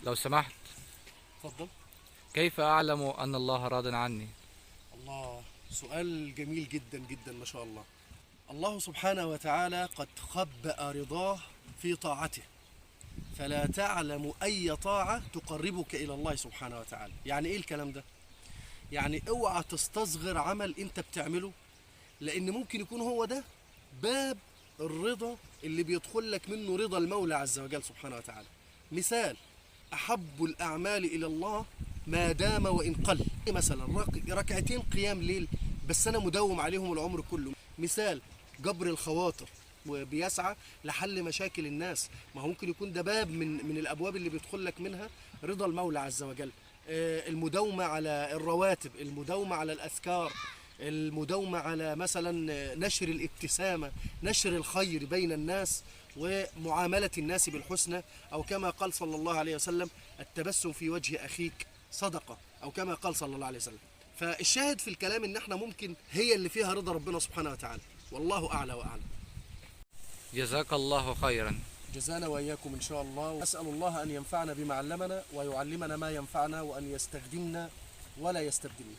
لو سمحت. اتفضل. كيف أعلم أن الله راض عني؟ الله، سؤال جميل جدا جدا ما شاء الله. الله سبحانه وتعالى قد خبأ رضاه في طاعته، فلا تعلم أي طاعة تقربك إلى الله سبحانه وتعالى. يعني إيه الكلام ده؟ يعني اوعى تستصغر عمل أنت بتعمله، لأن ممكن يكون هو ده باب الرضا اللي بيدخل لك منه رضا المولى عز وجل سبحانه وتعالى. مثال: أحب الأعمال إلى الله ما دام وإن قل. مثلا ركعتين قيام ليل بس أنا مداوم عليهم العمر كله. مثال: جبر الخواطر وبيسعى لحل مشاكل الناس، ما هو ممكن يكون ده باب من الأبواب اللي بيدخل لك منها رضا المولى عز وجل. المداومة على الرواتب، المداومة على الأذكار، المداومة على مثلا نشر الابتسامة، نشر الخير بين الناس ومعاملة الناس بالحسنى، أو كما قال صلى الله عليه وسلم: التبسم في وجه أخيك صدقة، أو كما قال صلى الله عليه وسلم. فالشاهد في الكلام إن احنا ممكن هي اللي فيها رضا ربنا سبحانه وتعالى، والله أعلى وأعلم. جزاك الله خيرا. جزانا وإياكم إن شاء الله. أسأل الله أن ينفعنا بما علمنا، ويعلمنا ما ينفعنا، وأن يستخدمنا ولا يستبدلنا.